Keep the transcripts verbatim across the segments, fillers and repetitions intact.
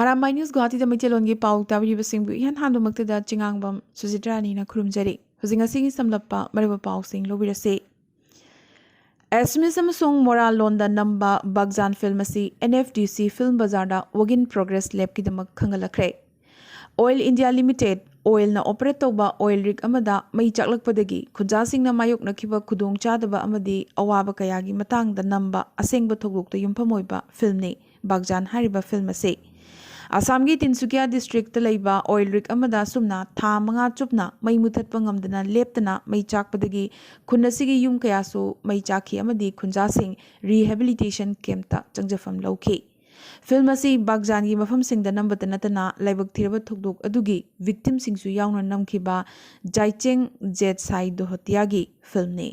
R ꯑꯥꯏ news ꯒꯨꯋꯥꯍꯥꯇꯤꯗ ꯃꯩꯇꯩꯂꯣꯟꯒꯤ ꯄꯥꯎ ꯇꯥꯕꯤꯔꯤꯕꯁꯤꯡꯕꯨ ꯏꯍꯥꯟ ꯍꯥꯟꯕꯃꯛꯇꯗ ꯆꯤꯉꯥꯡꯕꯝ ꯁꯨꯖꯤꯇ꯭ꯔꯥꯅꯤꯅ ꯈꯨꯔꯨꯝꯖꯔꯤ꯫ ꯍꯧꯖꯤꯛ ꯉꯁꯤꯒꯤ ꯁꯝꯂꯞꯄ ꯃꯔꯨꯑꯣꯏꯕ ꯄꯥꯎꯁꯤꯡ ꯂꯧꯕꯤꯔꯁꯤ꯫ ꯑꯦꯁꯃꯤꯁ ꯑꯃꯁꯨꯡ ꯃꯣꯔꯥ ꯂꯣꯟꯗ ꯅꯝꯕ ꯕꯥꯒꯖꯥꯟ ꯐꯤꯜꯝ ꯑꯁꯤ N F D C film ꯕꯖꯥꯔꯗ ꯋꯥꯔꯛ ꯏꯟ ꯄ꯭ꯔꯣꯒ꯭ꯔꯦꯁ ꯂꯦꯞꯀꯤꯗꯃꯛ ꯈꯪꯒꯠꯂꯛꯈ꯭ꯔꯦ꯫ ꯑꯣꯏꯜ ꯏꯟꯗꯤꯌꯥ ꯂꯤꯃꯤꯇꯦꯗ ꯑꯣꯏꯜꯅ ꯑꯣꯄꯔꯦꯠ ꯇꯧꯕ ꯑꯣꯏꯜ ꯔꯤꯛ ꯑꯃꯗ ꯃꯩ ꯆꯥꯛꯂꯛꯄꯗꯒꯤ ꯈꯨꯟꯖꯥꯁꯤꯡꯅ ꯃꯥꯌꯣꯛꯅꯈꯤꯕ ꯈꯨꯗꯣꯡꯆꯥꯗꯕ ꯑꯃꯗꯤ ꯑꯋꯥꯕ ꯀꯌꯥꯒꯤ ꯃꯇꯥꯡꯗ ꯅꯝꯕ ꯑꯁꯦꯡꯕ ꯊꯧꯗꯣꯛꯇ ꯌꯨꯝꯐꯝ ꯑꯣꯏꯕ ꯐꯤꯜꯝꯅꯤ ꯕꯥꯒꯖꯥꯟ ꯍꯥꯏꯔꯤꯕ ꯐꯤꯜꯝ ꯑꯁꯤ꯫ ꯑꯁꯥꯝꯒꯤ ꯇꯤꯟꯁꯨꯀꯤꯌꯥ ꯗꯤꯁꯇ꯭ꯔꯤꯛꯇ ꯂꯩꯕ ꯑꯣꯏꯜ ꯔꯤꯛ ꯑꯃꯗ ꯑꯁꯨꯝꯅ ꯊꯥ ꯃꯉꯥ ꯆꯨꯞꯅ ꯃꯩ ꯃꯨꯊꯠꯄ ꯉꯝꯗꯅ ꯂꯦꯞꯇꯅ ꯃꯩ ꯆꯥꯛꯄꯗꯒꯤ ꯈꯨꯟ ꯑꯁꯤꯒꯤ ꯌꯨꯝ ꯀꯌꯥꯁꯨ ꯃꯩ ꯆꯥꯛꯈꯤ ꯑꯃꯗꯤ ꯈꯨꯟꯖꯥꯁꯤꯡ ꯔꯤꯍꯦꯕꯤꯂꯤꯇꯦꯁꯟ ꯀꯦꯝꯞꯇ ꯆꯪꯖꯐꯝ ꯂꯧꯈꯤ꯫ ꯐꯤꯜꯝ ꯑꯁꯤ ꯕꯥꯒꯖꯥꯟꯒꯤ ꯃꯐꯝꯁꯤꯡꯗ ꯅꯝꯕꯇ ꯅꯠꯇꯅ ꯂꯥꯏꯕꯛ ꯊꯤꯔꯕ ꯊꯧꯗꯣꯛ ꯑꯗꯨꯒꯤ ꯚꯤꯛꯇꯤꯝꯁꯤꯡꯁꯨ ꯌꯥꯎꯅ ꯅꯝꯈꯤꯕ ꯖꯥꯏꯆꯦꯡ ꯖꯦꯠꯁꯥꯏ ꯗꯣꯍꯇꯤꯌꯥꯒꯤ ꯐꯤꯜꯝꯅꯤ꯫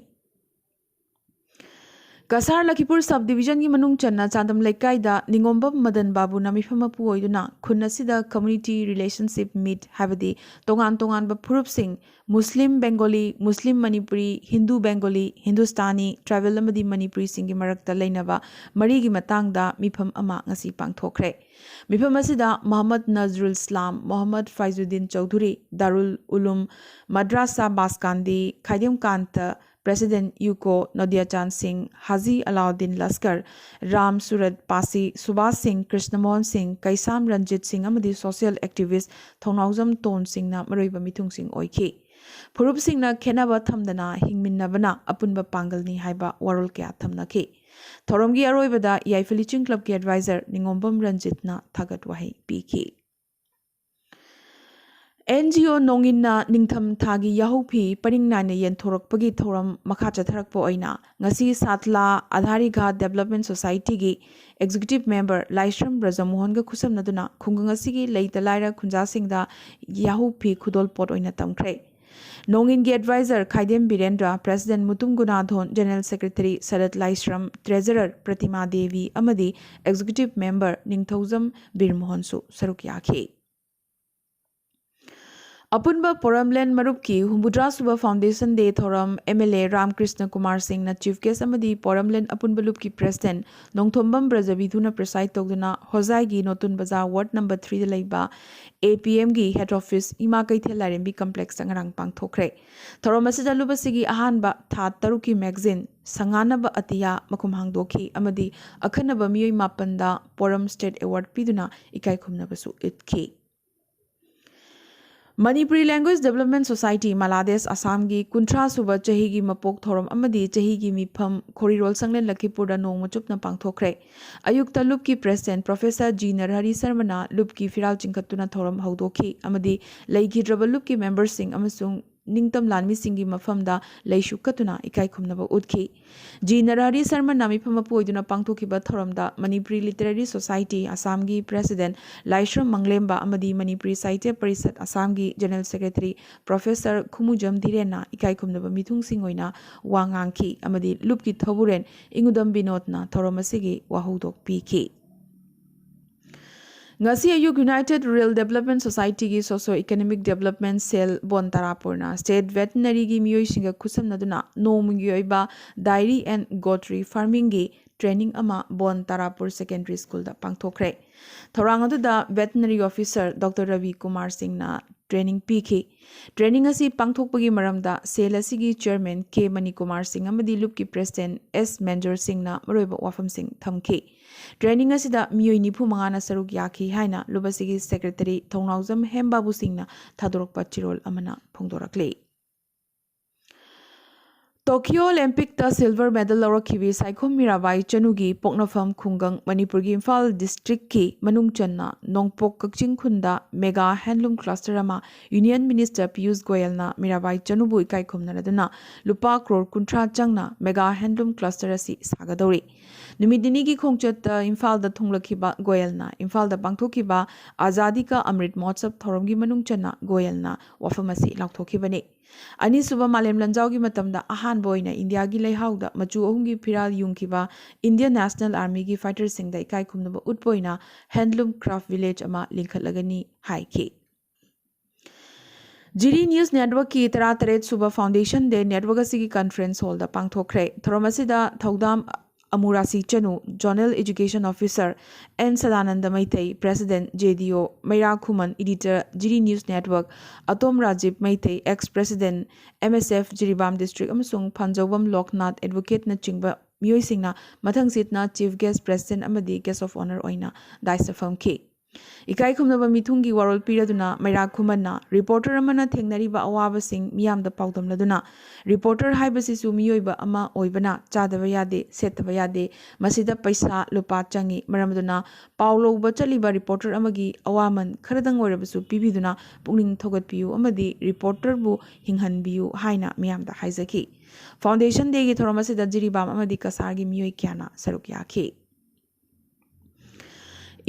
ꯀꯁꯥꯔ ꯂꯈꯤꯄꯨꯔ ꯁꯕ ꯗꯤꯕꯤꯖꯟꯒꯤ ꯃꯅꯨꯡ ꯆꯟꯅ ꯆꯥꯟꯗꯝ ꯂꯩꯀꯥꯏꯗ ꯅꯤꯉꯣꯝꯕꯝ ꯃꯗꯟ ꯕꯥꯕꯨꯅ ꯃꯤꯐꯝ ꯃꯄꯨ ꯑꯣꯏꯗꯨꯅ ꯈꯨꯟ ꯑꯁꯤꯗ ꯀꯝꯃ꯭ꯌꯨꯅꯤꯇꯤ ꯔꯤꯂꯦꯁꯟꯁꯤꯞ ꯃꯤꯠ ꯍꯥꯏꯕꯗꯤ ꯇꯣꯉꯥꯟ ꯇꯣꯉꯥꯟꯕ ꯐꯨꯔꯨꯞꯁꯤꯡ, ꯃꯨꯁꯂꯤꯝ, ꯕꯦꯡꯒꯣꯂꯤ, ꯃꯨꯁꯂꯤꯝ ꯃꯅꯤꯄꯨꯔꯤ, ꯍꯤꯟꯗꯨ ꯕꯦꯡꯒꯣꯂꯤ, ꯍꯤꯟꯗꯨꯁꯇꯥꯅꯤ, ꯇ꯭ꯔꯥꯏꯕꯦꯜ ꯑꯃꯗꯤ ꯃꯅꯤꯄꯨꯔꯤꯁꯤꯡꯒꯤ ꯃꯔꯛꯇ ꯂꯩꯅꯕ ꯃꯔꯤꯒꯤ ꯃꯇꯥꯡꯗ ꯃꯤꯐꯝ ꯑꯃ ꯉꯁꯤ ꯄꯥꯡꯊꯣꯛꯈ꯭ꯔꯦ꯫ ꯃꯤꯐꯝ ꯑꯁꯤꯗ ꯃꯣꯍꯝꯃꯗ ꯅꯖꯔꯨꯜ ꯏꯁꯂꯥꯝ, ꯃꯣꯍꯝꯃꯗ ꯐꯥꯏꯖꯨꯗꯤꯟ ꯆꯧꯙꯨꯔꯤ, ꯗꯥꯔꯨꯜ ꯎꯂꯨꯝ ꯃꯗ꯭ꯔꯥꯁꯥ ꯕꯥꯁꯀꯥꯟꯗꯤ, ꯈꯥꯏꯗꯦꯝ ꯀꯥꯟꯇ, ꯄ꯭ꯔꯦꯁꯤꯗꯦꯟꯠ ꯌꯨꯀꯣ ꯅꯣꯗꯤꯌꯥꯆꯥꯟ ꯁꯤꯡ, ꯍꯥꯖꯤ ꯑꯂꯥꯎꯗꯤꯟ ꯂꯁꯀꯔ, ꯔꯥꯝ ꯁꯨꯔꯠ ꯄꯥꯁꯤ, ꯁꯨꯕꯥꯁ ꯁꯤꯡ, ꯀ꯭ꯔꯤꯁꯅꯃꯣꯍꯟ ꯁꯤꯡ, ꯀꯩꯁꯥꯝ ꯔꯟꯖꯤꯠ ꯁꯤꯡ ꯑꯃꯗꯤ ꯁꯣꯁꯤꯌꯦꯜ ꯑꯦꯛꯇꯤꯚꯤꯁꯠ ꯊꯧꯅꯥꯎꯖꯝ ꯇꯣꯟ ꯁꯤꯡꯅ ꯃꯔꯨꯑꯣꯏꯕ ꯃꯤꯊꯨꯡꯁꯤꯡ ꯑꯣꯏꯈꯤ꯫ ꯐꯨꯔꯨꯞꯁꯤꯡꯅ ꯈꯦꯠꯅꯕ ꯊꯝꯗꯅ ꯍꯤꯡꯃꯤꯟꯅꯕꯅ ꯑꯄꯨꯟꯕ ꯄꯥꯡꯒꯜꯅꯤ ꯍꯥꯏꯕ ꯋꯥꯔꯣꯜ ꯀꯌꯥ ꯊꯝꯅꯈꯤ꯫ ꯊꯧꯔꯝꯒꯤ ꯑꯔꯣꯏꯕꯗ ꯌꯥꯏꯐ ꯂꯤꯆꯤꯡ ꯀ꯭ꯂꯕꯀꯤ ꯑꯦꯗꯚꯥꯏꯖꯔ ꯅꯤꯉꯣꯝꯕꯝ ꯔꯟꯖꯤꯠꯅ ꯊꯥꯒꯠ ꯋꯥꯍꯩ ꯄꯤꯈꯤ꯫ ꯑꯦꯟ ꯖꯤ ꯑꯣ ꯅꯣꯡꯏꯟꯅ ꯅꯤꯡꯊꯝ ꯊꯥꯒꯤ ꯌꯥꯍꯧ ꯐꯤ ꯄꯔꯤꯡ ꯅꯥꯏꯅ ꯌꯦꯟꯊꯣꯔꯛꯄꯒꯤ ꯊꯧꯔꯝ ꯃꯈꯥ ꯆꯠꯊꯔꯛꯄ ꯑꯣꯏꯅ ꯉꯁꯤ ꯁꯥꯠꯂꯥ ꯑꯙꯥꯔꯤꯒꯥ ꯗꯦꯕꯂꯞꯃꯦꯟ ꯁꯣꯁꯥꯏꯇꯤꯒꯤ ꯑꯦꯛꯖꯤꯀ꯭ꯌꯨꯇꯤꯚ ꯃꯦꯝꯕꯔ ꯂꯥꯏꯁ꯭ꯔꯝ ꯕ꯭ꯔꯖꯃꯣꯍꯟꯒ ꯈꯨꯠꯁꯝꯅꯗꯨꯅ ꯈꯨꯡꯒꯪ ꯑꯁꯤꯒꯤ ꯂꯩꯇ ꯂꯥꯏꯔ ꯈꯨꯟꯖꯥꯁꯤꯡꯗ ꯌꯥꯍꯧ ꯐꯤ ꯈꯨꯗꯣꯜ ꯄꯣꯠ ꯑꯣꯏꯅ ꯇꯝꯈ꯭ꯔꯦ꯫ ꯅꯣꯡꯏꯟꯒꯤ ꯑꯦꯗꯚꯥꯏꯖꯔ ꯈꯥꯏꯗꯦꯝ Birendra, president Mutum ꯒꯨꯅꯥꯊꯣꯟ, general secretary ꯁꯔꯠ ꯂꯥꯏꯁ꯭ꯔꯝ, ꯇ꯭ꯔꯦꯖꯔꯔ ꯄ꯭ꯔꯇꯤꯃꯥ ꯗꯦꯕꯤ ꯑꯃꯗꯤ ꯑꯦꯛꯖꯤꯀ꯭ꯌꯨꯇꯤꯚ ꯃꯦꯝꯕꯔ ꯅꯤꯡꯊꯧꯖꯝ ꯕꯤꯔꯃꯣꯍꯟꯁꯨ ꯁꯔꯨꯛ ꯌꯥꯈꯤ꯫ ꯑꯄꯨꯟꯕ ꯄꯣꯔꯝꯂꯦꯟ ꯃꯔꯨꯞꯀꯤ ꯍꯨꯝꯐꯨꯇꯔꯥ ꯁꯨꯕ Foundation Day ꯊꯧꯔꯝ MLA ꯔꯥꯝꯀ꯭ꯔꯤꯁꯅ ꯀꯨꯃꯥꯔ ꯁꯤꯡꯅ Chief Guest ꯑꯃꯗꯤ ꯄꯣꯔꯝꯂꯦꯟ ꯑꯄꯨꯟꯕ ꯂꯨꯞꯀꯤ President ꯅꯣꯡꯊꯣꯝꯕꯝ ꯕ꯭ꯔꯖꯕꯤꯙꯨꯅ preside ꯇꯧꯗꯨꯅ ꯍꯣꯖꯥꯏꯒꯤ ꯅꯣꯇꯨꯟ ꯕꯖꯥꯔ Ward number three ꯗ ꯂꯩꯕ APM ꯒꯤ Head Office ꯏꯃꯥ ꯀꯩꯊꯦꯜ ꯂꯥꯏꯔꯦꯝꯕꯤ Complex ꯇ ꯉꯔꯥꯡ ꯄꯥꯡꯊꯣꯛꯈ꯭ꯔꯦ꯫ ꯊꯧꯔꯝ ꯑꯁꯤꯗ ꯂꯨꯞ ꯑꯁꯤꯒꯤ ꯑꯍꯥꯟꯕ ꯊꯥ ꯇꯔꯨꯛꯀꯤ magazine ꯁꯉꯥꯅꯕ ꯑꯇꯤꯌꯥ ꯃꯈꯨꯝ ꯍꯥꯡꯗꯣꯛꯈꯤ ꯑꯃꯗꯤ ꯑꯈꯟꯅꯕ ꯃꯤꯑꯣꯏ ꯃꯥꯄꯟꯗ ꯄꯣꯔꯝ State Award ꯄꯤꯗꯨꯅ ꯏꯀꯥꯏ ꯈꯨꯝꯅꯕꯁꯨ ꯎꯠꯈꯤ꯫ Manipuri Language Development Society, ꯃꯂꯥꯗꯦꯁ ꯑꯁꯥꯝꯒꯤ ꯀꯨꯟꯊ꯭ꯔꯥ ꯁꯨꯕ ꯆꯍꯤꯒꯤ ꯃꯄꯣꯛ ꯊꯧꯔꯝ ꯑꯃꯗꯤ ꯆꯍꯤꯒꯤ ꯃꯤꯐꯝ ꯈꯣꯔꯤꯔꯣꯜ ꯁꯪꯂꯦꯟ ꯂꯈꯤꯄꯨꯔꯗ ꯅꯣꯡꯃ ꯆꯨꯞꯅ ꯄꯥꯡꯊꯣꯛꯈ꯭ꯔꯦ꯫ ꯑꯌꯨꯛꯇ ꯂꯨꯞꯀꯤ President Professor G ꯅꯔꯍꯔꯤ ꯁꯔꯃꯅ ꯂꯨꯞꯀꯤ ꯐꯤꯔꯥꯜ ꯆꯤꯡꯈꯠꯇꯨꯅ ꯊꯧꯔꯝ ꯍꯧꯗꯣꯛꯈꯤ ꯑꯃꯗꯤ ꯂꯩꯈꯤꯗ꯭ꯔꯕ ꯂꯨꯞꯀꯤ member ꯁꯤꯡ ꯑꯃꯁꯨꯡ ꯅꯤꯡꯇꯝ ꯂꯥꯟꯃꯤꯁꯤꯡꯒꯤ ꯃꯐꯝꯗ ꯂꯩꯁꯨ ꯀꯠꯇꯨꯅ ꯏꯀꯥꯏ ꯈꯨꯝꯅꯕ ꯎꯠꯈꯤ꯫ G ꯅꯔꯍꯔꯤ ꯁꯔꯃꯅ ꯃꯤꯐꯝ ꯃꯄꯨ ꯑꯣꯏꯗꯨꯅ ꯄꯥꯡꯊꯣꯛꯈꯤꯕ ꯊꯧꯔꯝꯗ Manipuri Literary Society ꯑꯁꯥꯝꯒꯤ President ꯂꯥꯏꯁ꯭ꯔꯝ ꯃꯪꯂꯦꯝꯕ ꯑꯃꯗꯤ ꯃꯅꯤꯄꯨꯔꯤ ꯁꯥꯍꯤꯇ꯭ꯌ ꯄꯔꯤꯁꯠ ꯑꯁꯥꯝꯒꯤ General Secretary Professor ꯈꯨꯃꯨꯖꯝ ꯙꯤꯔꯦꯟꯅ ꯏꯀꯥꯏ ꯈꯨꯝꯅꯕ ꯃꯤꯊꯨꯡꯁꯤꯡ ꯑꯣꯏꯅ ꯋꯥ ꯉꯥꯡꯈꯤ ꯑꯃꯗꯤ ꯂꯨꯞꯀꯤ ꯊꯧꯕꯨꯔꯦꯟ ꯏꯉꯨꯗꯝ ꯕꯤꯅꯣꯗꯅ ꯊꯧꯔꯝ ꯑꯁꯤꯒꯤ ꯋꯥꯍꯧꯗꯣꯛ ꯄꯤꯈꯤ꯫ ꯉꯁꯤ ꯑꯌꯨꯛ United Rural Development Society ꯒꯤ Socio Economic Development Cell ꯕꯣꯟ ꯇꯔꯥꯄꯨꯔꯅ State Veterinary ꯒꯤ ꯃꯤꯑꯣꯏꯁꯤꯡꯒ ꯈꯨꯠꯁꯝꯅꯗꯨꯅ ꯅꯣꯡꯃꯒꯤ ꯑꯣꯏꯕ Dairy and Goatry Farming ꯒꯤ training ꯑꯃ ꯕꯣꯟ ꯇꯔꯥꯄꯨꯔ Secondary School ꯗ ꯄꯥꯡꯊꯣꯛꯈ꯭ꯔꯦ꯫ ꯊꯧꯔꯥꯡ ꯑꯗꯨꯗ Veterinary Officer Doctor Ravi Kumar ꯁꯤꯡꯅ training ꯄꯤꯈꯤ꯫ Training ꯑꯁꯤ ꯄꯥꯡꯊꯣꯛꯄꯒꯤ ꯃꯔꯝꯗ cell ꯑꯁꯤꯒꯤ Chairman ꯀꯦ ꯃꯅꯤꯀꯨꯃꯥꯔ ꯁꯤꯡ ꯑꯃꯗꯤ ꯂꯨꯞꯀꯤ President ꯑꯦꯁ ꯃꯦꯟꯖꯣꯔ ꯁꯤꯡꯅ ꯃꯔꯨꯑꯣꯏꯕ ꯋꯥꯐꯝꯁꯤꯡ ꯊꯝꯈꯤ꯫ Training ꯑꯁꯤꯗ ꯃꯤꯑꯣꯏ ꯅꯤꯐꯨ ꯃꯉꯥꯅ ꯁꯔꯨꯛ ꯌꯥꯈꯤ ꯍꯥꯏꯅ ꯂꯨꯞ ꯑꯁꯤꯒꯤ Secretary ꯊꯧꯅꯥꯎꯖꯝ ꯍꯦꯝꯕꯥꯕꯨ ꯁꯤꯡꯅ ꯊꯥꯗꯣꯔꯛꯄ ꯆꯦꯔꯣꯜ ꯑꯃꯅ ꯐꯣꯡꯗꯣꯔꯛꯂꯤ꯫ Tokyo Olympic ꯇ silver medal ꯂꯧꯔꯛꯈꯤꯕꯤ ꯁꯥꯏꯈꯣꯝ ꯃꯤꯔꯥꯕꯥꯏ ꯆꯅꯨꯒꯤ ꯄꯣꯛꯅꯐꯝ ꯈꯨꯡꯒꯪ ꯃꯅꯤꯄꯨꯔꯒꯤ ꯏꯝꯐꯥꯜ district ꯀꯤ ꯃꯅꯨꯡ ꯆꯟꯅ ꯅꯣꯡꯄꯣꯛ ꯀꯛꯆꯤꯡ ꯈꯨꯟꯗ mega handloom cluster ꯑꯃ Union Minister ꯄꯤꯌꯨꯁ ꯒꯣꯌꯜꯅ ꯃꯤꯔꯥꯕꯥꯏ ꯆꯅꯨꯕꯨ ꯏꯀꯥꯏ ꯈꯨꯝꯅꯔꯗꯨꯅ ꯂꯨꯄꯥ ꯀ꯭ꯔꯣꯔ ꯀꯨꯟꯊ꯭ꯔꯥ ꯆꯪꯅ mega handloom cluster ꯑꯁꯤ ꯁꯥꯒꯗꯧꯔꯤ꯫ ꯅꯨꯃꯤꯠ ꯅꯤꯅꯤꯒꯤ ꯈꯣꯡꯆꯠꯇ ꯏꯝꯐꯥꯜꯗ ꯊꯨꯡꯂꯛꯈꯤꯕ ꯒꯣꯌꯜꯅ ꯏꯝꯐꯥꯜꯗ ꯄꯥꯡꯊꯣꯛꯈꯤꯕ ꯑꯖꯥꯗꯤ ꯀꯥ ꯑꯃ꯭ꯔꯤꯠ ꯃꯍꯣꯠꯁꯕ ꯊꯧꯔꯝꯒꯤ ꯃꯅꯨꯡ ꯆꯟꯅ ꯒꯣꯌꯜꯅ ꯋꯥꯐꯝ ꯑꯁꯤ ꯂꯥꯎꯊꯣꯛꯈꯤꯕꯅꯤ꯫ ꯑꯅꯤꯁꯨꯕ ꯃꯥꯂꯦꯝ ꯂꯥꯟꯖꯥꯎꯒꯤ ꯃꯇꯝꯗ ꯑꯍꯥꯟꯕ ꯑꯣꯏꯅ ꯏꯟꯗꯤꯌꯥꯒꯤ ꯂꯩꯍꯥꯎꯗ ꯃꯆꯨ ꯑꯍꯨꯝꯒꯤ ꯐꯤꯔꯥꯜ ꯌꯨꯡꯈꯤꯕ Indian National Army ꯒꯤ fighter ꯁꯤꯡꯗ ꯏꯀꯥꯏ ꯈꯨꯝꯅꯕ ꯎꯠꯄ ꯑꯣꯏꯅ handloom craft village ꯑꯃ ꯂꯤꯡꯈꯠꯂꯒꯅꯤ ꯍꯥꯏꯈꯤ꯫ ꯖꯤꯔꯤ ꯅ꯭ꯌꯨꯁ ꯅꯦꯠꯋꯔꯛꯀꯤ ꯇꯔꯥꯇꯔꯦꯠ ꯁꯨꯕ ꯐꯥꯎꯟꯗꯦꯁꯟ ꯗꯦ ꯅꯦꯠꯋꯔꯛ ꯑꯁꯤꯒꯤ ꯀꯟꯐꯔꯦꯟꯁ ꯍꯣꯜꯗ ꯄꯥꯡꯊꯣꯛꯈ꯭ꯔꯦ꯫ ꯊꯧꯔꯝ ꯑꯁꯤꯗ Thoudam Amurasi Chanu, zonal education officer N Sadananda Meitei, president J D O ꯃꯩꯔꯥꯈꯨꯃꯟ, editor Jiri news network Atom Rajiv Meitei, ex president M S F Jiribam district ꯑꯃꯁꯨꯡ ꯐꯟꯖꯧꯕꯝ ꯂꯣꯛꯅꯥꯊ ꯑꯦꯗꯚꯣꯀꯦꯠꯅꯆꯤꯡꯕ ꯃꯤꯑꯣꯏꯁꯤꯡꯅ ꯃꯊꯪꯁꯤꯠꯅ ꯆꯤꯐ ꯒꯦꯁ꯭ꯠ, ꯄ꯭ꯔꯦꯁꯤꯗꯦꯟꯠ ꯑꯃꯗꯤ ꯒꯦꯁ꯭ꯠ ꯑꯣꯐ ꯑꯣꯅꯔ ꯑꯣꯏꯅ ꯗꯥꯏꯁꯇ ꯐꯝꯈꯤ꯫ ꯏꯀꯥꯏ ꯈꯨꯝꯅꯕ ꯃꯤꯊꯨꯡꯒꯤ ꯋꯥꯔꯣꯜ ꯄꯤꯔꯗꯨꯅ ꯃꯩꯔꯥꯈꯨꯃꯟꯅ ꯔꯤꯄꯣꯔꯇꯔ ꯑꯃꯅ ꯊꯦꯡꯅꯔꯤꯕ ꯑꯋꯥꯕꯁꯤꯡ ꯃꯤꯌꯥꯝꯗ ꯄꯥꯎꯗꯝꯂꯗꯨꯅ, ꯔꯤꯄꯣꯔꯇꯔ ꯍꯥꯏꯕꯁꯤꯁꯨ ꯃꯤꯑꯣꯏꯕ ꯑꯃ ꯑꯣꯏꯕꯅ ꯆꯥꯗꯕ ꯌꯥꯗꯦ, ꯁꯦꯠꯇꯕ ꯌꯥꯗꯦ, ꯃꯁꯤꯗ ꯄꯩꯁꯥ ꯂꯨꯄꯥ ꯆꯪꯏ, ꯃꯔꯝ ꯑꯗꯨꯅ ꯄꯥꯎ ꯂꯧꯕ ꯆꯠꯂꯤꯕ ꯔꯤꯄꯣꯔꯇꯔ ꯑꯃꯒꯤ ꯑꯋꯥꯃꯟ ꯈꯔꯗꯪ ꯑꯣꯏꯔꯕꯁꯨ ꯄꯤꯕꯤꯗꯨꯅ ꯄꯨꯛꯅꯤꯡ ꯊꯧꯒꯠꯄꯤꯌꯨ ꯑꯃꯗꯤ ꯔꯤꯄꯣꯔꯇꯔꯕꯨ ꯍꯤꯡꯍꯟꯕꯤꯌꯨ ꯍꯥꯏꯅ ꯃꯤꯌꯥꯝꯗ ꯍꯥꯏꯖꯈꯤ꯫ ꯐꯥꯎꯟꯗꯦꯁꯟ ꯗꯦꯒꯤ ꯊꯧꯔꯝ ꯑꯁꯤꯗ ꯖꯤꯔꯤꯕꯥꯝ ꯑꯃꯗꯤ ꯀꯁꯥꯔꯒꯤ ꯃꯤꯑꯣꯏ ꯀꯌꯥꯅ ꯁꯔꯨꯛ ꯌꯥꯈꯤ꯫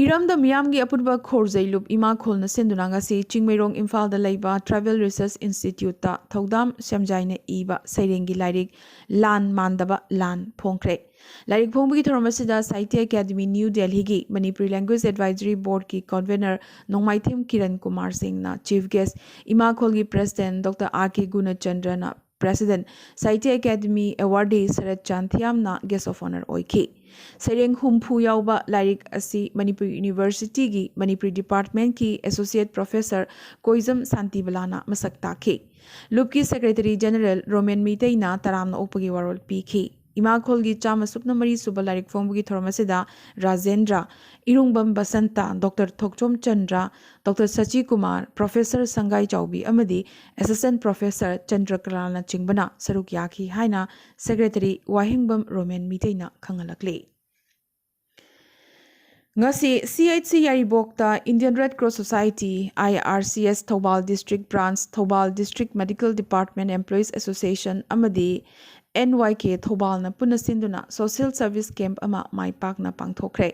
ꯏꯔꯝꯗꯝ ꯃꯤꯌꯥꯝꯒꯤ ꯑꯄꯨꯟꯕ ꯈꯣꯔꯖꯩ ꯂꯨꯞ ꯏꯃꯥ ꯈꯣꯜꯅ ꯁꯤꯟꯗꯨꯅ ꯉꯁꯤ ꯆꯤꯡꯃꯩꯔꯣꯡ ꯏꯝꯐꯥꯜꯗ ꯂꯩꯕ ꯇ꯭ꯔꯥꯏꯕꯦꯜ ꯔꯤꯁꯔꯁ ꯏꯟꯁꯇꯤꯇ꯭ꯌꯨꯠꯇ ꯊꯧꯗꯥꯝ ꯁꯦꯝꯖꯥꯏꯅ ꯏꯕ ꯁꯩꯔꯦꯡꯒꯤ ꯂꯥꯏꯔꯤꯛ ꯂꯥꯟ ꯃꯥꯟꯗꯕ ꯂꯥꯟ ꯐꯣꯡꯈ꯭ꯔꯦ꯫ ꯂꯥꯏꯔꯤꯛ ꯐꯣꯡꯕꯒꯤ ꯊꯧꯔꯝ ꯑꯁꯤꯗ ꯁꯥꯍꯤꯇ꯭ꯌ ꯑꯦꯀꯥꯗꯃꯤ ꯅ꯭ꯌꯨ ꯗꯦꯜꯍꯤꯒꯤ ꯃꯅꯤꯄꯨꯔꯤ ꯂꯦꯡꯒ꯭ꯋꯦꯖ ꯑꯦꯗꯚꯥꯏꯖꯔꯤ ꯕꯣꯔꯗꯀꯤ ꯀꯟꯚꯦꯅꯔ ꯅꯣꯡꯃꯥꯏꯊꯦꯝ ꯀꯤꯔꯟ ꯀꯨꯃꯥꯔ ꯁꯤꯡꯅ ꯆꯤꯐ ꯒꯦꯁ꯭ꯠ, ꯏꯃꯥ ꯈꯣꯜꯒꯤ ꯄ꯭ꯔꯦꯁꯤꯗꯦꯟꯠ ꯗꯣꯛꯇꯔ ꯑꯥꯔ ꯀꯦ ꯒꯨꯅꯆꯟꯗ꯭ꯔꯅ ꯄ꯭ꯔꯦꯁꯤꯗꯦꯟꯠ, ꯁꯥꯍꯤꯇ꯭ꯌ ꯑꯦꯀꯥꯗꯃꯤ ꯑꯦꯋꯥꯔꯗꯤ ꯁꯔꯠ ꯆꯥꯟꯊꯤꯌꯥꯝꯅ ꯒꯦꯁ꯭ꯠ ꯑꯣꯐ ꯑꯣꯅꯔ ꯑꯣꯏꯈꯤ꯫ ꯁꯩꯔꯦꯡ ꯍꯨꯝꯐꯨ ꯌꯥꯎꯕ ꯂꯥꯏꯔꯤꯛ ꯑꯁꯤ ꯃꯅꯤꯄꯨꯔ ꯌꯨꯅꯤꯚꯔꯁꯤꯇꯤꯒꯤ ꯃꯅꯤꯄꯨꯔꯤ ꯗꯤꯄꯥꯔꯠꯃꯦꯟꯠꯀꯤ ꯑꯦꯁꯣꯁꯤꯌꯦꯠ ꯄ꯭ꯔꯣꯐꯦꯁꯔ ꯀꯣꯏꯖꯝ ꯁꯥꯟꯇꯤꯕꯂꯥꯅ ꯃꯁꯛ ꯇꯥꯛꯈꯤ꯫ ꯂꯨꯞꯀꯤ ꯁꯦꯀ꯭ꯔꯦꯇꯔꯤ ꯖꯦꯅꯔꯦꯜ ꯔꯣꯃꯦꯟ ꯃꯤꯇꯩꯅ ꯇꯔꯥꯝꯅ ꯑꯣꯛꯄꯒꯤ ꯋꯥꯔꯣꯜ ꯄꯤꯈꯤ꯫ ꯏꯃꯥ ꯈꯣꯜꯒꯤ ꯆꯥꯝꯃ ꯁꯨꯞꯅ ꯃꯔꯤ ꯁꯨꯕ ꯂꯥꯏꯔꯤꯛ ꯐꯣꯡꯕꯒꯤ ꯊꯧꯔꯝ ꯑꯁꯤꯗ ꯔꯥꯖꯦꯟꯗ꯭ꯔ, ꯏꯔꯨꯡꯕꯝ ꯕꯁꯟꯇ, ꯗꯣꯛꯇꯔ ꯊꯣꯛꯆꯣꯝ ꯆꯟꯗ꯭ꯔ, ꯗꯣꯛꯇꯔ ꯁꯆꯤ ꯀꯨꯃꯥꯔ, ꯄ꯭ꯔꯣꯐꯦꯁꯔ ꯁꯪꯒꯥꯏ ꯆꯥꯎꯕꯤ ꯑꯃꯗꯤ ꯑꯦꯁꯤꯁ꯭ꯇꯦꯟꯠ ꯄ꯭ꯔꯣꯐꯦꯁꯔ ꯆꯟꯗ꯭ꯔꯀꯂꯥꯅꯆꯤꯡꯕꯅ ꯁꯔꯨꯛ ꯌꯥꯈꯤ ꯍꯥꯏꯅ ꯁꯦꯀ꯭ꯔꯦꯇꯔꯤ ꯋꯥꯍꯦꯡꯕꯝ ꯔꯣꯃꯦꯟ ꯃꯤꯇꯩꯅ ꯈꯪꯍꯜꯂꯛꯂꯤ꯫ ꯉꯁꯤ ꯁꯤ ꯑꯩꯆ ꯁꯤ ꯌꯥꯏꯔꯤꯄꯣꯛꯇ Indian Red Cross Society, I R C S, Thoubal district branch, Thoubal district medical department employees association ꯑꯃꯗꯤ ꯑꯦꯟ ꯋꯥꯏ ꯀꯦ ꯊꯧꯕꯥꯜꯅ ꯄꯨꯟꯅ ꯁꯤꯟꯗꯨꯅ ꯁꯣꯁꯤꯌꯦꯜ ꯁꯔꯚꯤꯁ ꯀꯦꯝꯞ ꯑꯃ ꯃꯥꯏ ꯄꯥꯛꯅ ꯄꯥꯡꯊꯣꯛꯈ꯭ꯔꯦ꯫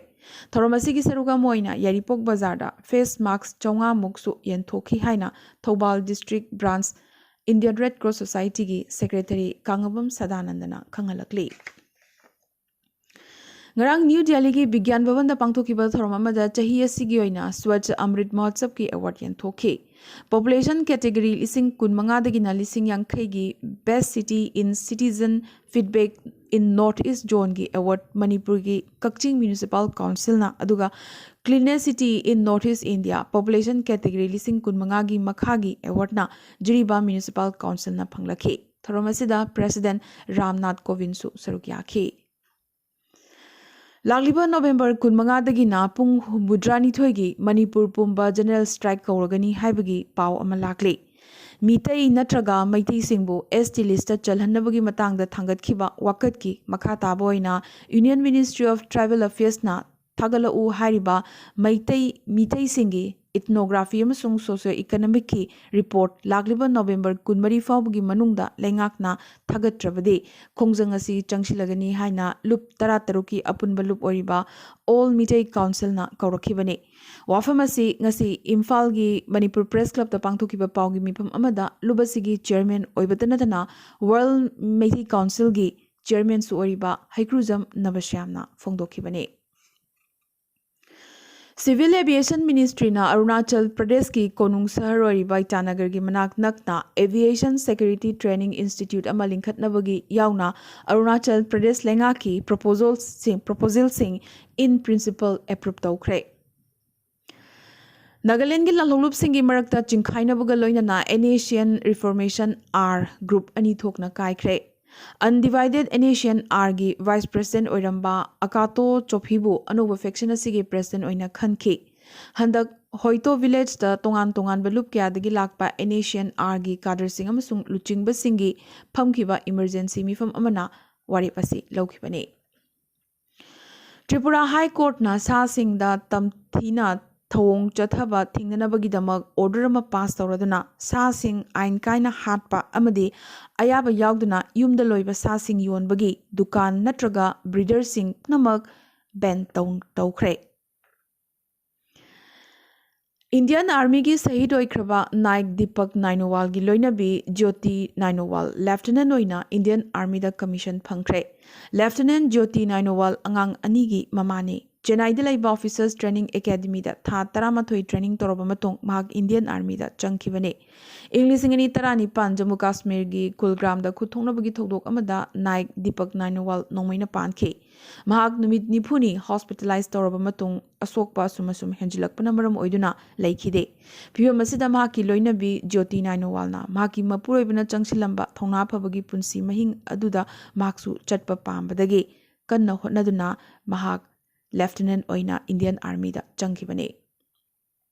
ꯊꯧꯔꯝ ꯑꯁꯤꯒꯤ ꯁꯔꯨꯛ ꯑꯃ ꯑꯣꯏꯅ ꯌꯥꯏꯔꯤꯄꯣꯛ ꯕꯖꯥꯔꯗ ꯐꯦꯁ ꯃꯥꯛꯁ ꯆꯥꯝꯃꯉꯥ ꯃꯨꯛꯁꯨ ꯌꯦꯟꯊꯣꯛꯈꯤ ꯍꯥꯏꯅ Thoubal district branch Indian Red Cross Society ꯒꯤ ꯁꯦꯀ꯭ꯔꯦꯇꯔꯤ ꯀꯥꯡꯉꯕꯝ ꯁꯗꯥꯅꯟꯗꯅ ꯈꯪꯍꯜꯂꯛꯂꯤ꯫ ꯉꯔꯥꯡ ꯅ꯭ꯌꯨ ꯗꯦꯜꯂꯤꯒꯤ ꯕꯤꯒ꯭ꯌꯥꯟ ꯚꯕꯟꯗ ꯄꯥꯡꯊꯣꯛꯈꯤꯕ ꯊꯧꯔꯝ ꯑꯃꯗ ꯆꯍꯤ ꯑꯁꯤꯒꯤ ꯑꯣꯏꯅ ꯁ꯭ꯋꯥꯆ ꯑꯃ꯭ꯔꯤꯠ ꯃꯍꯣꯠꯁꯕꯀꯤ ꯑꯦꯋꯥꯔꯗ ꯌꯦꯟꯊꯣꯛꯈꯤ꯫ ꯄꯣꯄꯨꯂꯦꯁꯟ ꯀꯦꯇꯦꯒꯣꯔꯤ ꯂꯤꯁꯤꯡ ꯀꯨꯟꯃꯉꯥꯗꯒꯤꯅ ꯂꯤꯁꯤꯡ ꯌꯥꯡꯈꯩꯒꯤ Best City in Citizen Feedback in North East Zoneꯒꯤ ꯑꯦꯋꯥꯔꯗ ꯃꯅꯤꯄꯨꯔꯒꯤ ꯀꯛꯆꯤꯡ ꯃ꯭ꯌꯨꯅꯤꯁꯤꯄꯥꯜ ꯀꯥꯎꯟꯁꯤꯜꯅ, ꯑꯗꯨꯒ Cleanest City in North East India, population category ꯂꯤꯁꯤꯡ ꯀꯨꯟꯃꯉꯥꯒꯤ ꯃꯈꯥꯒꯤ ꯑꯦꯋꯥꯔꯗꯅ ꯖꯤꯔꯤꯕꯥꯝ ꯃ꯭ꯌꯨꯅꯤꯁꯤꯄꯥꯜ ꯀꯥꯎꯟꯁꯤꯜꯅ ꯐꯪꯂꯛꯈꯤ꯫ ꯊꯧꯔꯝ ꯑꯁꯤꯗ ꯄ꯭ꯔꯦꯁꯤꯗꯦꯟꯠ ꯔꯥꯝꯅꯥꯊ ꯀꯣꯕꯤꯟꯗꯁꯨ ꯁꯔꯨꯛ ꯌꯥꯈꯤ꯫ ꯂꯥꯛꯂꯤꯕ ꯅꯣꯕꯦꯝꯕꯔ ꯀꯨꯟꯃꯉꯥꯗꯒꯤꯅ ꯄꯨꯡ ꯍꯨꯝꯐꯨꯇꯔꯥꯅꯤꯊꯣꯏꯒꯤ ꯃꯅꯤꯄꯨꯔ ꯄꯨꯝꯕ ꯖꯦꯅꯔꯦꯜ ꯁ꯭ꯇ꯭ꯔꯥꯏꯛ ꯀꯧꯔꯒꯅꯤ ꯍꯥꯏꯕꯒꯤ ꯄꯥꯎ ꯑꯃ ꯂꯥꯛꯂꯤ꯫ ꯃꯤꯇꯩ ꯅꯠꯇ꯭ꯔꯒ ꯃꯩꯇꯩꯁꯤꯡꯕꯨ ꯑꯦꯁ ꯇꯤ ꯂꯤꯁꯇ ꯆꯜꯍꯟꯅꯕꯒꯤ ꯃꯇꯥꯡꯗ ꯊꯥꯡꯒꯠꯈꯤꯕ ꯋꯥꯀꯠꯀꯤ ꯃꯈꯥ ꯇꯥꯕ ꯑꯣꯏꯅ Union Ministry of Tribal Affairsꯅ ꯊꯥꯒꯠꯂꯛꯎ ꯍꯥꯏꯔꯤꯕ ꯃꯩꯇꯩ, ꯃꯤꯇꯩꯁꯤꯡꯒꯤ ꯏꯊꯅꯣꯒ꯭ꯔꯥꯐꯤ ꯑꯃꯁꯨꯡ ꯁꯣꯁꯤꯌꯣ ꯏꯀꯣꯅꯣꯃꯤꯛꯀꯤ ꯔꯤꯄꯣꯔꯠ ꯂꯥꯛꯂꯤꯕ ꯅꯣꯕꯦꯝꯕꯔ ꯀꯨꯟꯃꯔꯤ ꯐꯥꯎꯕꯒꯤ ꯃꯅꯨꯡꯗ ꯂꯩꯉꯥꯛꯅ ꯊꯥꯒꯠꯇ꯭ꯔꯕꯗꯤ ꯈꯣꯡꯖꯪ ꯑꯁꯤ ꯆꯪꯁꯤꯜꯂꯒꯅꯤ ꯍꯥꯏꯅ ꯂꯨꯞ ꯇꯔꯥꯇꯔꯨꯛꯀꯤ ꯑꯄꯨꯟꯕ ꯂꯨꯞ ꯑꯣꯏꯔꯤꯕ ꯑꯣꯜ ꯃꯤꯇꯩ ꯀꯥꯎꯟꯁꯤꯜꯅ ꯀꯧꯔꯛꯈꯤꯕꯅꯤ꯫ ꯋꯥꯐꯝ ꯑꯁꯤ ꯉꯁꯤ ꯏꯝꯐꯥꯜꯒꯤ ꯃꯅꯤꯄꯨꯔ ꯄ꯭ꯔꯦꯁ ꯀ꯭ꯂꯕꯇ ꯄꯥꯡꯊꯣꯛꯈꯤꯕ ꯄꯥꯎꯒꯤ ꯃꯤꯐꯝ ꯑꯃꯗ ꯂꯨꯞ ꯑꯁꯤꯒꯤ ꯆꯤꯌꯔꯃꯦꯟ ꯑꯣꯏꯕꯇ ꯅꯠꯇꯅ ꯋꯥꯔꯜ ꯃꯩꯇꯩ ꯀꯥꯎꯟꯁꯤꯜꯒꯤ ꯆꯤꯌꯔꯃꯦꯟꯁꯨ ꯑꯣꯏꯔꯤꯕ ꯍꯩꯀ꯭ꯔꯨꯖꯝ ꯅꯕꯁ꯭ꯌꯥꯝꯅ ꯐꯣꯡꯗꯣꯛꯈꯤꯕꯅꯤ꯫ ꯁꯤꯚꯤꯜ ꯑꯦꯚꯤꯌꯦꯁꯟ ꯃꯤꯅꯤꯁꯇ꯭ꯔꯤꯅ ꯑꯔꯨꯅꯥꯆꯜ ꯄ꯭ꯔꯗꯦꯁꯀꯤ ꯀꯣꯅꯨꯡ ꯁꯍꯔ ꯑꯣꯏꯔꯤꯕ ꯏꯇꯥꯅꯒꯔꯒꯤ ꯃꯅꯥꯛ ꯅꯛꯅ ꯑꯦꯚꯤꯌꯦꯁꯟ ꯁꯦꯀ꯭ꯌꯨꯔꯤꯇꯤ ꯇ꯭ꯔꯦꯅꯤꯡ ꯏꯟꯁꯇꯤꯇ꯭ꯌꯨꯠ ꯑꯃ ꯂꯤꯡꯈꯠꯅꯕꯒꯤ ꯌꯥꯎꯅ ꯑꯔꯨꯅꯥꯆꯜ ꯄ꯭ꯔꯗꯦꯁ ꯂꯩꯉꯥꯛꯀꯤ ꯄ꯭ꯔꯣꯄꯣꯖꯜꯁꯤꯡ, ꯄ꯭ꯔꯣꯄꯣꯖꯦꯜꯁꯤꯡ in principle approve ꯇꯧꯈ꯭ꯔꯦ꯫ ꯅꯥꯒꯥꯂꯦꯟꯒꯤ ꯂꯥꯜꯍꯧꯂꯨꯞꯁꯤꯡꯒꯤ ꯃꯔꯛꯇ ꯆꯤꯡꯈꯥꯏꯅꯕꯒ ꯂꯣꯏꯅꯅ NSCN Reformation R group ꯑꯅꯤ ꯊꯣꯛꯅ ꯀꯥꯏꯈ꯭ꯔꯦ꯫ Undivided NSCN Rꯒꯤ vice president ꯑꯣꯏꯔꯝꯕ ꯑꯀꯥꯇꯣ ꯆꯣꯐꯤꯕꯨ ꯑꯅꯧꯕ faction ꯑꯁꯤꯒꯤ president ꯑꯣꯏꯅ ꯈꯟꯈꯤ꯫ ꯍꯟꯗꯛ ꯍꯣꯏꯇꯣ ꯚꯤꯂꯦꯖꯇ ꯇꯣꯉꯥꯟ ꯇꯣꯉꯥꯟꯕ ꯂꯨꯞ ꯀꯌꯥꯗꯒꯤ ꯂꯥꯛꯄ NSCN Rꯒꯤ ꯀꯥꯗꯔꯁꯤꯡ ꯑꯃꯁꯨꯡ ꯂꯨꯆꯤꯡꯕꯁꯤꯡꯒꯤ ꯐꯝꯈꯤꯕ emergency ꯃꯤꯐꯝ ꯑꯃꯅ ꯋꯥꯔꯦꯞ ꯑꯁꯤ ꯂꯧꯈꯤꯕꯅꯤ꯫ ꯇ꯭ꯔꯤꯄꯨꯔꯥ ꯍꯥꯏ ꯀꯣꯔꯠꯅ ꯁꯥꯁꯤꯡꯗ ꯇꯝꯊꯤꯅ ꯊꯧꯑꯣꯡ ꯆꯠꯊꯕ ꯊꯤꯡꯅꯅꯕꯒꯤꯗꯃꯛ order ꯑꯃ pass ꯇꯧꯔꯗꯨꯅ ꯁꯥꯁꯤꯡ ꯑꯥꯏꯟ ꯀꯥꯏꯅ ꯍꯥꯠꯄ ꯑꯃꯗꯤ ꯑꯌꯥꯕ ꯌꯥꯎꯗꯅ ꯌꯨꯝꯗ ꯂꯣꯏꯕ ꯁꯥꯁꯤꯡ ꯌꯣꯟꯕꯒꯤ ꯗꯨꯀꯥꯟ ꯅꯠꯇ꯭ꯔꯒ breederꯁꯤꯡ ꯄꯨꯝꯅꯃꯛ ban ꯇꯧ-, ꯇꯧꯈ꯭ꯔꯦ꯫ ꯏꯟꯗꯤꯌꯟ ꯑꯥꯔꯃꯤꯒꯤ ꯁꯍꯤꯗ ꯑꯣꯏꯈ꯭ꯔꯕ ꯅꯥꯏꯛ ꯗꯤꯄꯛ ꯅꯥꯏꯅꯣꯋꯥꯜꯒꯤ ꯂꯣꯏꯅꯕꯤ ꯖ꯭ꯌꯣꯇꯤ ꯅꯥꯏꯅꯣꯋꯥꯜ ꯂꯦꯐꯇꯤꯅꯦꯟ ꯑꯣꯏꯅ ꯏꯟꯗꯤꯌꯟ ꯑꯥꯔꯃꯤꯗ ꯀꯃꯤꯁꯟ ꯐꯪꯈ꯭ꯔꯦ꯫ ꯂꯦꯐꯇꯤꯅꯦꯟ ꯖ꯭ꯌꯣꯇꯤ ꯅꯥꯏꯅꯣꯋꯥꯜ ꯑꯉꯥꯡ ꯑꯅꯤꯒꯤ ꯃꯃꯥꯅꯤ꯫ ꯆꯦꯟꯅꯥꯏꯗ ꯂꯩꯕ ꯑꯣꯐꯤꯁꯔꯁ ꯇ꯭ꯔꯦꯅꯤꯡ ꯑꯦꯀꯥꯗꯃꯤꯗ ꯊꯥ ꯇꯔꯥꯃꯥꯊꯣꯏ ꯇ꯭ꯔꯦꯅꯤꯡ ꯇꯧꯔꯕ ꯃꯇꯨꯡ ꯃꯍꯥꯛ ꯏꯟꯗꯤꯌꯟ ꯑꯥꯔꯃꯤꯗ ꯆꯪꯈꯤꯕꯅꯤ꯫ ꯏꯪ ꯂꯤꯁꯤꯡ ꯑꯅꯤ ꯇꯔꯥꯅꯤꯄꯥꯟ ꯖꯝꯃꯨ ꯀꯥꯁꯃꯤꯔꯒꯤ ꯀꯨꯜꯒ꯭ꯔꯥꯝꯗ ꯈꯨꯠ ꯊꯣꯛꯅꯕꯒꯤ ꯊꯧꯗꯣꯛ ꯑꯃꯗ ꯅꯥꯏꯛ ꯗꯤꯄꯛ ꯅꯥꯏꯅꯣꯋꯥꯜ ꯅꯣꯡꯃꯩꯅ ꯄꯥꯟꯈꯤ꯫ ꯃꯍꯥꯛ ꯅꯨꯃꯤꯠ ꯅꯤꯐꯨꯅꯤ ꯍꯣꯁꯄꯤꯇꯥꯂꯥꯏꯖ ꯇꯧꯔꯕ ꯃꯇꯨꯡ ꯑꯁꯣꯛꯄ ꯑꯁꯨꯝ ꯑꯁꯨꯝ ꯍꯦꯟꯖꯤꯜꯂꯛꯄꯅ ꯃꯔꯝ ꯑꯣꯏꯗꯨꯅ ꯂꯩꯈꯤꯗꯦ꯫ ꯐꯤꯚꯝ ꯑꯁꯤꯗ ꯃꯍꯥꯛꯀꯤ ꯂꯣꯏꯅꯕꯤ ꯖ꯭ꯌꯣꯇꯤ ꯅꯥꯏꯅꯣꯋꯥꯜꯅ ꯃꯍꯥꯛꯀꯤ ꯃꯄꯨꯔꯣꯏꯕꯅ ꯆꯪꯁꯤꯜꯂꯝꯕ ꯊꯧꯅꯥ ꯐꯕꯒꯤ ꯄꯨꯟꯁꯤ ꯃꯍꯤꯡ ꯑꯗꯨꯗ ꯃꯍꯥꯛꯁꯨ ꯆꯠꯄ ꯄꯥꯝꯕꯗꯒꯤ ꯀꯟꯅ ꯍꯣꯠꯅꯗꯨꯅ ꯃꯍꯥꯛ ꯂꯦꯐꯇꯤꯅꯦꯟ ꯑꯣꯏꯅ ꯏꯟꯗꯤꯌꯟ ꯑꯥꯔꯃꯤꯗ ꯆꯪꯈꯤꯕꯅꯤ꯫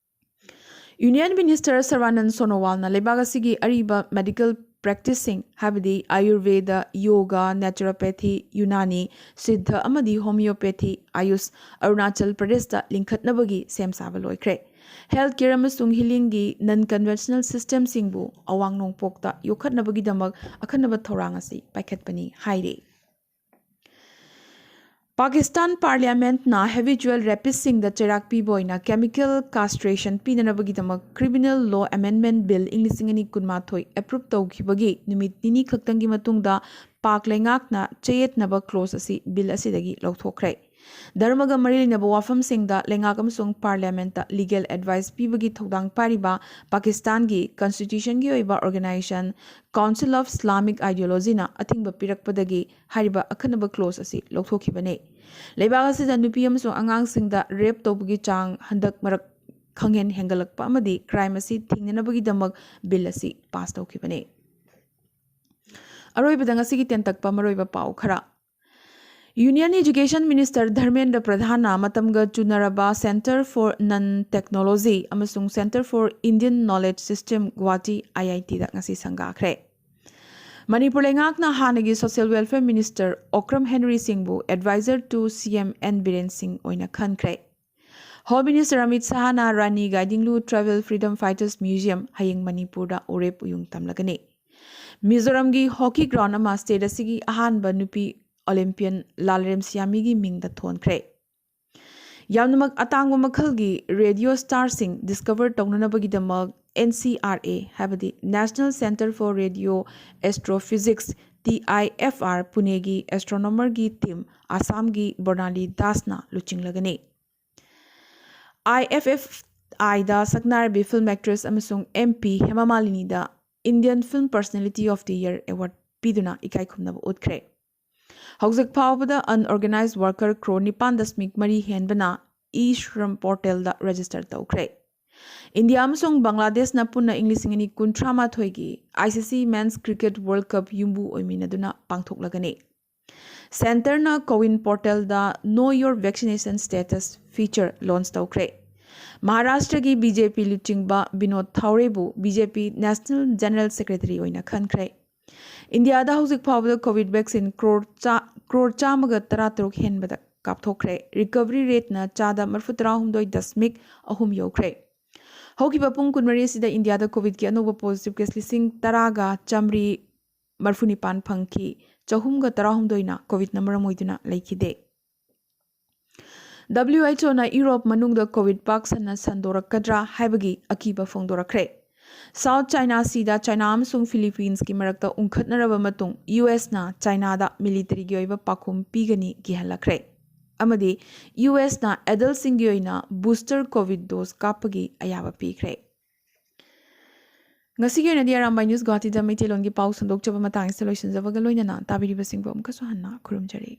ꯌꯨꯅꯤꯌꯟ ꯃꯤꯅꯤꯁꯇꯔ ꯁꯔꯕꯥꯅꯟꯗ ꯁꯣꯅꯣꯋꯥꯜꯅ ꯂꯩꯕꯥꯛ ꯑꯁꯤꯒꯤ ꯑꯔꯤꯕ ꯃꯦꯗꯤꯀꯦꯜ ꯄ꯭ꯔꯦꯛꯇꯤꯁꯁꯤꯡ, ꯍꯥꯏꯕꯗꯤ ꯑꯥꯌꯨꯔꯚꯦꯗ, ꯌꯣꯒꯥ, ꯅꯦꯆꯨꯔꯣꯄꯦꯊꯤ, ꯌꯨꯅꯥꯅꯤ, ꯁꯤꯗꯙ ꯑꯃꯗꯤ ꯍꯣꯃꯤꯌꯣꯄꯦꯊꯤ, ꯑꯥꯌꯨꯁ, ꯑꯔꯨꯅꯥꯆꯜ ꯄ꯭ꯔꯗꯦꯁꯇ ꯂꯤꯡꯈꯠꯅꯕꯒꯤ ꯁꯦꯝ ꯁꯥꯕ ꯂꯣꯏꯈ꯭ꯔꯦ꯫ ꯍꯦꯜꯊ ꯀꯦꯌꯔ ꯑꯃꯁꯨꯡ ꯍꯤꯂꯤꯡꯒꯤ ꯅꯟ ꯀꯟꯚꯦꯟꯁꯅꯦꯜ ꯁꯤꯁꯇꯦꯝꯁꯤꯡꯕꯨ ꯑꯋꯥꯡ ꯅꯣꯡꯄꯣꯛꯇ ꯌꯣꯛꯈꯠꯅꯕꯒꯤꯗꯃꯛ ꯑꯈꯟꯅꯕ ꯊꯧꯔꯥꯡ ꯑꯁꯤ ꯄꯥꯏꯈꯠꯄꯅꯤ ꯍꯥꯏꯔꯤ꯫ ꯄꯥꯀꯤꯁꯇꯥꯟ ꯄꯥꯔꯂꯤꯌꯥꯃꯦꯟꯠꯅ ꯍꯦꯕꯤꯆꯨꯋꯦꯜ ꯔꯦꯄꯤꯁꯁꯤꯡꯗ ꯆꯩꯔꯥꯛ ꯄꯤꯕ ꯑꯣꯏꯅ ꯀꯦꯃꯤꯀꯦꯜ ꯀꯥꯁꯇ꯭ꯔꯦꯁꯟ ꯄꯤꯅꯅꯕꯒꯤꯗꯃꯛ ꯀ꯭ꯔꯤꯃꯤꯅꯦꯜ ꯂꯣ ꯑꯦꯃꯦꯟꯗꯃꯦꯟꯠ ꯕꯤꯜ ꯏꯪ ꯂꯤꯁꯤꯡ ꯑꯅꯤ ꯀꯨꯟꯃꯥꯊꯣꯏ ꯑꯦꯄ꯭ꯔꯨꯞ ꯇꯧꯈꯤꯕꯒꯤ ꯅꯨꯃꯤꯠ ꯅꯤꯅꯤ ꯈꯛꯇꯪꯒꯤ ꯃꯇꯨꯡꯗ ꯄꯥꯛ ꯂꯩꯉꯥꯛꯅ ꯆꯌꯦꯠꯅꯕ ꯀ꯭ꯂꯣꯖ ꯑꯁꯤ ꯕꯤꯜ ꯑꯁꯤꯗꯒꯤ ꯂꯧꯊꯣꯛꯈ꯭ꯔꯦ꯫ ꯙꯔꯃꯒ ꯃꯔꯤ ꯂꯩꯅꯕ ꯋꯥꯐꯝꯁꯤꯡꯗ ꯂꯩꯉꯥꯛ ꯑꯃꯁꯨꯡ ꯄꯥꯔꯂꯤꯌꯥꯃꯦꯟꯠꯇ ꯂꯤꯒꯦꯜ ꯑꯦꯗꯚꯥꯏꯁ ꯄꯤꯕꯒꯤ ꯊꯧꯗꯥꯡ ꯄꯥꯏꯔꯤꯕ ꯄꯥꯀꯤꯁꯇꯥꯟꯒꯤ ꯀꯟꯁꯇꯤꯇ꯭ꯌꯨꯁꯟꯒꯤ ꯑꯣꯏꯕ ꯑꯣꯔꯒꯅꯥꯏꯖꯦꯁꯟ ꯀꯥꯎꯟꯁꯤꯜ ꯑꯣꯐ ꯏꯁꯂꯥꯃꯤꯛ ꯑꯥꯏꯗꯤꯌꯣꯂꯣꯖꯤꯅ ꯑꯊꯤꯡꯕ ꯄꯤꯔꯛꯄꯗꯒꯤ ꯍꯥꯏꯔꯤꯕ ꯑꯈꯟꯅꯕ ꯀ꯭ꯂꯣꯖ ꯑꯁꯤ ꯂꯧꯊꯣꯛꯈꯤꯕꯅꯤ꯫ ꯂꯩꯕꯥꯛ ꯑꯁꯤꯗ ꯅꯨꯄꯤ ꯑꯃꯁꯨꯡ ꯑꯉꯥꯡꯁꯤꯡꯗ ꯔꯦꯞ ꯇꯧꯕꯒꯤ ꯆꯥꯡ ꯍꯟꯗꯛ ꯃꯔꯛ ꯈꯪꯍꯦꯟ ꯍꯦꯟꯒꯠꯂꯛꯄ ꯑꯃꯗꯤ ꯀ꯭ꯔꯥꯏꯝ ꯑꯁꯤ ꯊꯤꯡꯅꯅꯕꯒꯤꯗꯃꯛ ꯕꯤꯜ ꯑꯁꯤ ꯄꯥꯁ ꯇꯧꯈꯤꯕꯅꯤ꯫ ꯑꯔꯣꯏꯕꯗ ꯉꯁꯤꯒꯤ ꯇꯦꯟꯇꯛꯄ ꯃꯔꯨꯑꯣꯏꯕ ꯄꯥꯎ ꯈꯔ꯫ ꯌꯨꯅꯤꯌꯟ ꯏꯖꯨꯀꯦꯁꯟ ꯃꯤꯅꯤꯁꯇꯔ ꯙꯔꯃꯦꯟꯗ꯭ꯔ ꯄ꯭ꯔꯙꯥꯟꯅ ꯃꯇꯝꯒ ꯆꯨꯅꯔꯕ ꯁꯦꯟꯇꯔ ꯐꯣꯔ ꯅꯟ ꯇꯦꯛꯅꯣꯂꯣꯖꯤ ꯑꯃꯁꯨꯡ centre for Indian knowledge system Guwahati, ꯑꯥꯏ ꯑꯥꯏ ꯇꯤꯗ ꯉꯁꯤ ꯁꯪꯒꯥꯈ꯭ꯔꯦ꯫ ꯃꯅꯤꯄꯨꯔ ꯂꯩꯉꯥꯛꯅ ꯍꯥꯟꯅꯒꯤ social welfare minister Okram Henry ꯁꯤꯡꯕꯨ adviser to C M N Biren Singh ꯑꯣꯏꯅ ꯈꯟꯈ꯭ꯔꯦ꯫ ꯍꯣꯝ ꯃꯤꯅꯤꯁꯇꯔ ꯑꯃꯤꯠ ꯁꯍꯥꯅ Rani Gaidinliu tribal freedom fighters museum, ꯍꯌꯦꯡ ꯃꯅꯤꯄꯨꯔꯗ ꯎꯔꯦꯞ ꯎꯌꯨꯡ ꯇꯝꯂꯒꯅꯤ꯫ ꯃꯤꯖꯣꯔꯥꯝꯒꯤ ꯍꯣꯀꯤ ꯒ꯭ꯔꯥꯎꯟ ꯑꯃ ꯁ꯭ꯇꯦꯠ ꯑꯁꯤꯒꯤ ꯑꯍꯥꯟꯕ ꯅꯨꯄꯤ ꯑꯣꯂꯤꯝꯄꯤꯌꯟ ꯂꯥꯜꯔꯦꯝꯁꯤꯌꯥꯃꯤꯒꯤ ꯃꯤꯡꯗ ꯊꯣꯟꯈ꯭ꯔꯦ꯫ ꯌꯥꯝꯅꯃꯛ ꯑꯇꯥꯡꯕ ꯃꯈꯜꯒꯤ radio ꯁ꯭ꯇꯥꯔꯁꯤꯡ ꯗꯤꯁꯀꯚꯔ ꯇꯧꯅꯅꯕꯒꯤꯗꯃꯛ N C R A, ꯍꯥꯏꯕꯗꯤ National Centre for Radio Astrophysics, T I F R, ꯄꯨꯅꯦꯒꯤ ꯑꯦꯁꯇ꯭ꯔꯣꯅꯣꯃꯔꯒꯤ ꯇꯤꯝ ꯑꯁꯥꯝꯒꯤ ꯕꯣꯔꯅꯥꯂꯤ ꯗꯥꯁꯅ ꯂꯨꯆꯤꯡꯂꯒꯅꯤ꯫ I F F I ꯗ ꯁꯛꯅꯥꯏꯔꯕꯤ ꯐꯤꯜꯝ ꯑꯦꯛꯇ꯭ꯔꯦꯁ ꯑꯃꯁꯨꯡ M P ꯍꯦꯃꯥ ꯃꯥꯂꯤꯅꯤꯗ Indian Film Personality of the Year Award ꯄꯤꯗꯨꯅ ꯏꯀꯥꯏ ꯈꯨꯝꯅꯕ ꯎꯠꯈ꯭ꯔꯦ꯫ ꯍꯧꯖꯤꯛ ꯐꯥꯎꯕꯗ unorganized worker ꯀ꯭ꯔꯣꯔ ꯅꯤꯄꯥꯟ ꯗꯁꯃꯤꯛ ꯃꯔꯤ ꯍꯦꯟꯕꯅ E-Shram ꯄꯣꯔꯇꯦꯜꯗ ꯔꯦꯖꯤꯁꯇꯔ ꯇꯧꯈ꯭ꯔꯦ꯫ ꯏꯟꯗꯤꯌꯥ ꯑꯃꯁꯨꯡ ꯕꯪꯒ꯭ꯂꯥꯗꯦꯁꯅ ꯄꯨꯟꯅ ꯏꯪ ꯂꯤꯁꯤꯡ ꯑꯅꯤ ꯀꯨꯟꯊ꯭ꯔꯥ ꯃꯥꯊꯣꯏꯒꯤ I C C Men's Cricket World Cup ꯌꯨꯝꯕꯨ ꯑꯣꯏꯃꯤꯟꯅꯗꯨꯅ ꯄꯥꯡꯊꯣꯛꯂꯒꯅꯤ꯫ ꯁꯦꯟꯇꯔꯅ ꯀꯣꯋꯤꯟ ꯄꯣꯔꯇꯦꯜꯗ Know Your Vaccination Status feature launch ꯇꯧꯈ꯭ꯔꯦ꯫ ꯃꯍꯥꯔꯥꯁꯇ꯭ꯔꯒꯤ B J P ꯂꯨꯆꯤꯡꯕ Vinod ꯊꯥꯎꯔꯦꯕꯨ B J P National General Secretary ꯑꯣꯏꯅ ꯈꯟꯈ꯭ꯔꯦ꯫ ꯏꯟꯗꯤꯌꯥꯗ ꯍꯧꯖꯤꯛ ꯐꯥꯎꯕꯗ ꯀꯣꯚꯤꯗ ꯚꯦꯛꯁꯤꯟ ꯀ꯭ꯔꯣꯔ ꯆꯥ-, ꯀ꯭ꯔꯣꯔ ꯆꯥꯝꯃꯒ ꯇꯔꯥ ꯇꯔꯨꯛ ꯍꯦꯟꯕꯗ ꯀꯥꯞꯊꯣꯛꯈ꯭ꯔꯦ꯫ ꯔꯤꯀꯚꯔꯤ ꯔꯦꯠꯅ ꯆꯥꯗ ꯃꯔꯤꯐꯨ ꯇꯔꯥꯍꯨꯝꯗꯣꯏ ꯗꯁꯃꯤꯛ ꯑꯍꯨꯝ ꯌꯧꯈ꯭ꯔꯦ꯫ ꯍꯧꯈꯤꯕ ꯄꯨꯡ ꯀꯨꯟꯃꯔꯤ ꯑꯁꯤꯗ ꯏꯟꯗꯤꯌꯥꯗ ꯀꯣꯚꯤꯗꯀꯤ ꯑꯅꯧꯕ ꯄꯣꯖꯤꯇꯤꯚ ꯀꯦꯁ ꯂꯤꯁꯤꯡ ꯇꯔꯥꯒ ꯆꯥꯃꯔꯤ ꯃꯔꯤꯐꯨ ꯅꯤꯄꯥꯟ ꯐꯪꯈꯤ꯫ ꯆꯍꯨꯝꯒ ꯇꯔꯥꯍꯨꯝꯗꯣꯏꯅ ꯀꯣꯚꯤꯗꯅ ꯃꯔꯝ ꯑꯣꯏꯗꯨꯅ ꯂꯩꯈꯤꯗꯦ꯫ W H O ꯅ ꯌꯨꯔꯣꯞ ꯃꯅꯨꯡꯗ ꯀꯣꯚꯤꯗ ꯄꯥꯛ ꯁꯟꯅ ꯁꯟꯗꯣꯔꯛꯀꯗ꯭ꯔꯥ ꯍꯥꯏꯕꯒꯤ ꯑꯀꯤꯕ ꯐꯣꯡꯗꯣꯔꯛꯈ꯭ꯔꯦ꯫ ꯁꯥꯎꯊ ꯆꯥꯏꯅꯥ ꯁꯤꯗ ꯆꯥꯏꯅꯥ ꯑꯃꯁꯨꯡ ꯐꯤꯂꯤꯄꯤꯟꯁꯀꯤ ꯃꯔꯛꯇ ꯎꯪꯈꯠꯅꯔꯕ ꯃꯇꯨꯡ, U S ꯅ ꯆꯥꯏꯅꯥꯗ ꯃꯤꯂꯤꯇꯔꯤꯒꯤ ꯑꯣꯏꯕ ꯄꯥꯈꯨꯝ ꯄꯤꯒꯅꯤ ꯀꯤꯍꯜꯂꯛꯈ꯭ꯔꯦ꯫ ꯑꯃꯗꯤ U S ꯅ ꯑꯦꯗꯜꯁꯤꯡꯒꯤ ꯑꯣꯏꯅ ꯕꯨꯁꯇꯔ ꯀꯣꯚꯤꯗ ꯗꯣꯁ ꯀꯥꯞꯄꯒꯤ ꯑꯌꯥꯕ ꯄꯤꯈ꯭ꯔꯦ꯫ ꯉꯁꯤꯒꯤ ꯑꯣꯏꯅꯗꯤ ꯑꯔꯥꯝꯕꯥꯏ ꯅ꯭ꯌꯨꯁ ꯒꯨꯋꯥꯍꯥꯇꯤꯗ ꯃꯩꯇꯩꯂꯣꯟꯒꯤ ꯄꯥꯎ ꯁꯟꯗꯣꯛꯆꯕ ꯃꯇꯥꯡ ꯑꯁꯤꯗ ꯂꯣꯏꯁꯤꯟꯖꯕꯒ ꯂꯣꯏꯅꯅ ꯇꯥꯕꯤꯔꯤꯕꯁꯤꯡꯕꯨ ꯑꯃꯨꯛꯀꯁꯨ ꯍꯟꯅ ꯈꯨꯔꯨꯝꯖꯔꯤ꯫